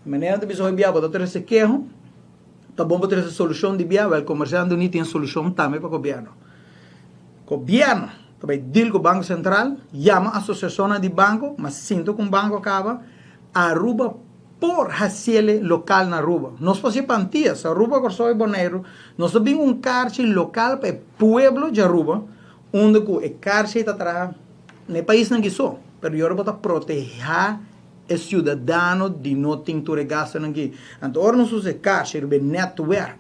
Manera ta bisa hopi bia bo ta trese keho, ta bon pa trese solushon di bia, wèl Komersiante Uní tin solushon tambe pa gobièrnu. Gobièrnu ta bai deal ku Banko Sentral, yama asosiashonnan di banko, mas sinta ku un banko kaba, Aruba por hasiele lokal na Aruba. Nos por hasi pa Antias, Aruba, Kòrsou i Boneiru, nos ta bin un karchi lokal pa e pueblo di Aruba, unda ku e karchi ei ta traha na e paisnan aki so, pero yora bo ta protehá e siudadano di no tin tur e gastunan aki. Anto ora nos usa e karchi riba e nètwèrk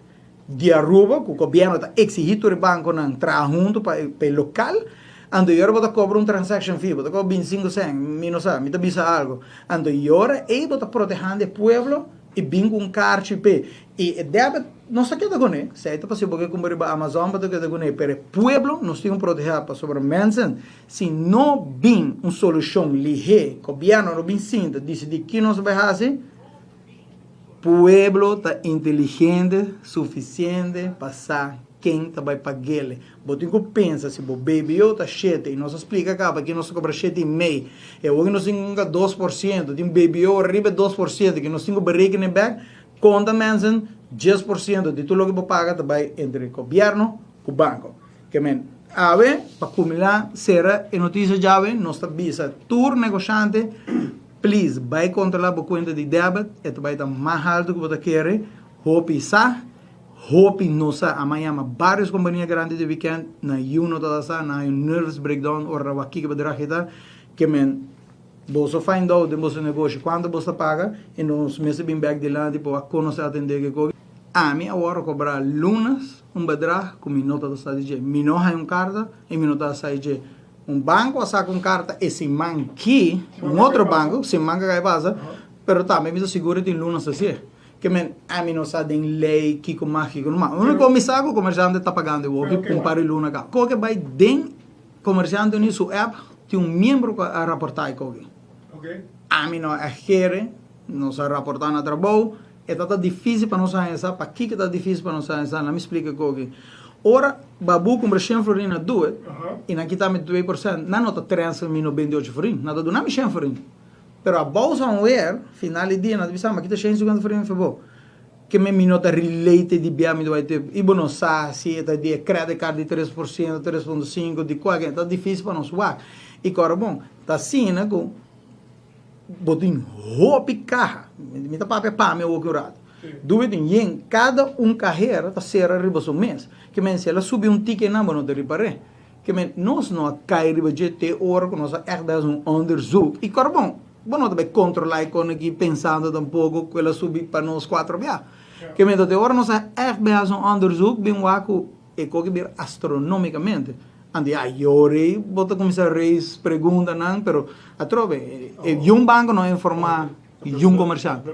di Aruba ku gobièrnu ta eksihí tur e bankonan traha huntu pa e lokal, anto e ora bo ta kobra un transaction fee, bo ta kobra 25 sèn, mi no sa, mi ta bisa algu. Anto e ora ei bo ta protehando e pueblo i bin ku un karchi p'e. I e debit nos ta keda kuné, esei ta pasobra bo ke kumpra riba Amazon bo ta keda kuné, pero e pueblo nos tin ku protehá pasobra mensen si no bin un solushon lihé, gobièrnu no bin sinta disidí ki nos ta bai hasi, Pueblo ta inteligente suficiente pa sa ken ta bai pag'ele. Bo tin cu pensa si bo BBO ta shete y nos a splica caba aki nos ta cobra shete y mei y awor cu nos tin cu 2%, tin BBO riba e 2% cu nos tin cu berekenen bek, conta mensen 10% di tur loke bo paga ta bai entre gobierno cu banco. Ke men, awe pa cumila cera e noticia djawe nos ta bisa tur negoshante, Please bai controla bo cuenta di debit, e ta bai ta mas halto cu bo ta kere, hopi sa, hopi no sa, a mi a yama varios compania grandi di weekend, nan yu no tabata sa, nan hay un nervous breakdown ora nan wak kiko bedrag e ta, ke men boso find out den boso negoshi cuanto boso ta paga y nos mester bin bek dilanti pa wak con nos ta atende ke koki. Ami awor a cobra lunes un bedrag cu mi no tabata sa di dje, mi no hay un carta y mi no tabata sa di dje. Un banco a saca un carta e siman ki, un otro banco, siman que a pasa, pero tambe mi ta sigur tin lunas así. Ke men, ami no sa den ley kiko mas, kiko no mas. Unico mi sa cu comerciante ta pagando e woki un par di luna ka. Koke bay den Comerciante Uní su app, tin un miembro cu a raporta e koke. Ami no a kere, nos a raporta na trabou, E ta ta difícil pa nos haña sa. Pakiko ta difícil pa nos haña sa? Laat mi splika koki. Ora babu kumpra shen florin na Doet i nan kita mi 2%, nan no ta transfer mi 98 florin, nan ta duna mi shen florin. Pero abou somewhere, final di dia, nan ta bisa, ma kita 150 florin for bo. Ke men mi no ta related di bia mi ta bai te, i bo no sa si e ta di e credit card di 3%, 3.5, di kualke, ta difícil pa nos wak. I kòrda bon, ta asina ku. Bo tin hopi kaha. Mi ta papia pa mi awoki un rato. Dube tin yen, kada un kahera ta sera riba su mes. Ke men si el a subi un tiki einan bo no ta ripar'é. Ke men nos no a kai riba dje te ora ku nos a ègt hasi un onderzoek. I kòrda bon, bo no ta bai kontrolá e kon aki pensando tampoko ku el a subi pa nos kuatro bia. Ke men ta te ora nos a ègt bai hasi un onderzoek bin wak ku e koki bira astronomikamente. Anto ya yori bo ta kuminsá raise preguntanan, pero atrobe e yun banko no a informá yun komershante.